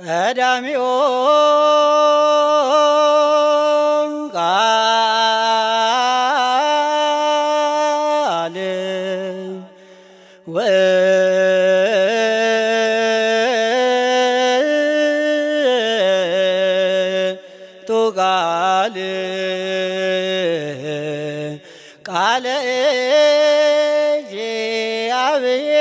ቀዳሚዮ ቃል ውእቱ ቃል ቃለ እግዚአብሔር።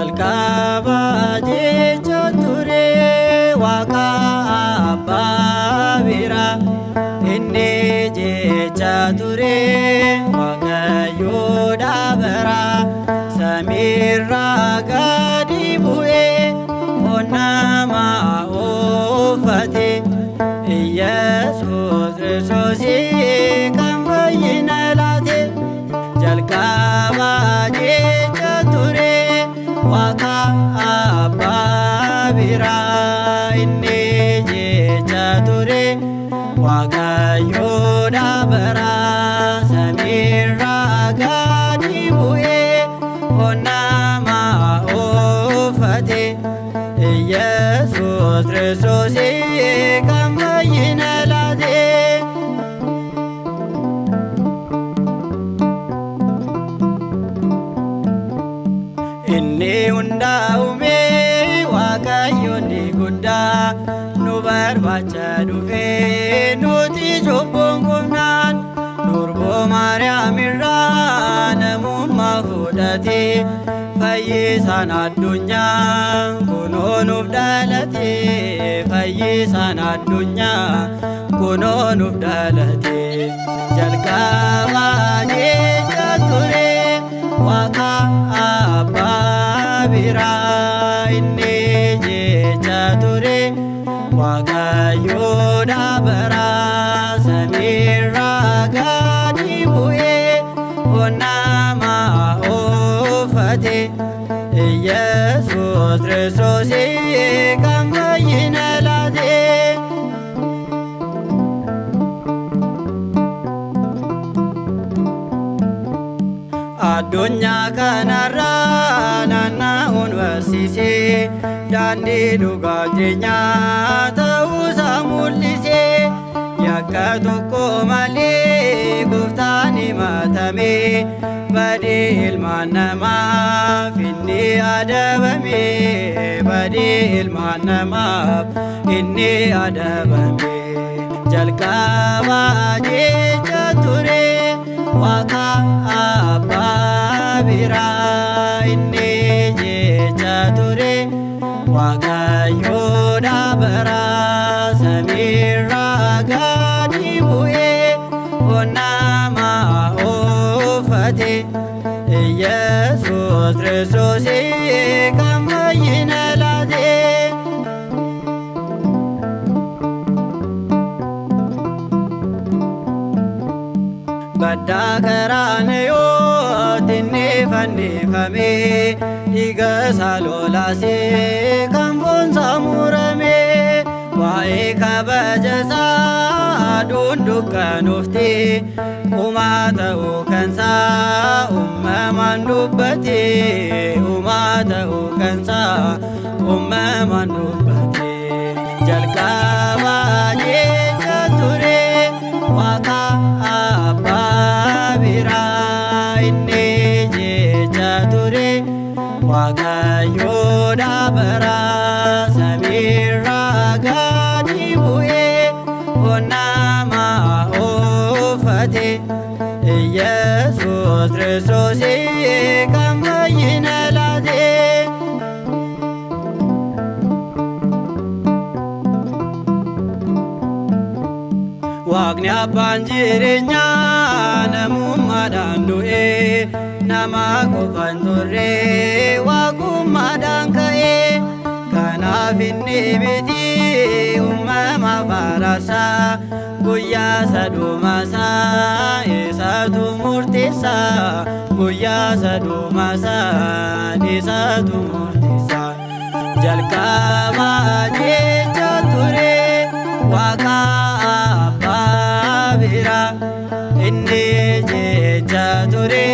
Jalqaba jecha ture Waaqa abbaa bira, inni jecha ture Waaqayyo dhaabara. Samiirraa gadi bu'ee foon namaa uffate, Iyesuus Kiristoos kan fayyina laate. Jalqaba jecha ture Waaqa abbaa bira, inni jecha ture Waaqayyo dhaabara. Samiirraa gadi bu'ee foon namaa uffate, Iyesuus Kiristoos kan fayyina laate. Inni hundaa uume Waaqayyo inni guddaa, nu barbaacha dhufee nuti cubbuun kufnaan. Durboo Maariyaam irraa namummaa fudhate, fayyisaan addunyaa kunoo nuuf dhalate. Fayyisaan addunyaa kunoo nuuf dhalate. Jalqaba jecha ture Waaqa abbaa bira, inni jecha ture Waaqayyo dhaabara. Samiirraa gadi bu'ee foon namaa uffate, Iyesuus Kiristoos kan fayyina laate. Addunyaa kanarraa naanna'uun barsiisee, daandii dhugaa jireenyaa ta'uusaa mul'isee. Yakka tokko malee gooftaan himatame, badii ilmaan namaaf inni adabame. Badii ilmaan namaaf inni adabame. Jalqaba jecha ture Waaqa abbaa bira, inni jecha ture Waaqayyo dhaabara. Samiirraa gadi bu'ee foon namaa uffate, Iyesuus Kiristoos kan fayyina laate. Baddaa Qaraaniyooti inni fannifame, dhiiga isaa lolaasee kan foonsaa murame. Waa'ee kabaja isaa aduun dukkanuufti, uumaa ta'uu kansaa uumamaan dubbate. Uumaa ta'uu kansaa uumamaan dubbate. Jalqaba jecha ture Waaqa abbaa bira, inni jecha ture Waaqayyo dhaabara. Samiirraa gadi bu'ee foon namaa uffate, Iyesuus Kiristoos kan fayyina laate. Waaqni abbaan jireenyaa namummaadhaan du'ee, nama qofaan turre waaqummaadhaan ka'ee. Kanaaf inni miti uumama faarsaa, guyyaa sadumasaa isatu murteessaa. Guyyaa sadumasaa isatu murteessaa. Jalqaba jecha ture Waaqa abbaa bira. Inni jecha ture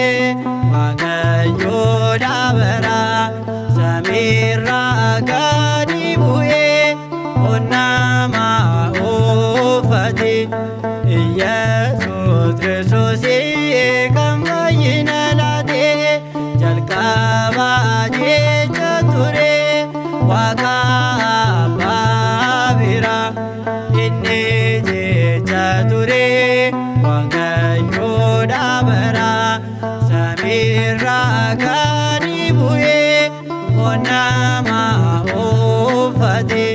Waaqayyo daabara. Samiirraa gadi bu'ee nama uffate. Iyesuus Kiristoos kan fayyina laate. Jalqaba jecha ture Waaqa abbaa bira. Inni jecha ture Waaqayyo daabara. Samiirraa gadi bu'ee nama uffate.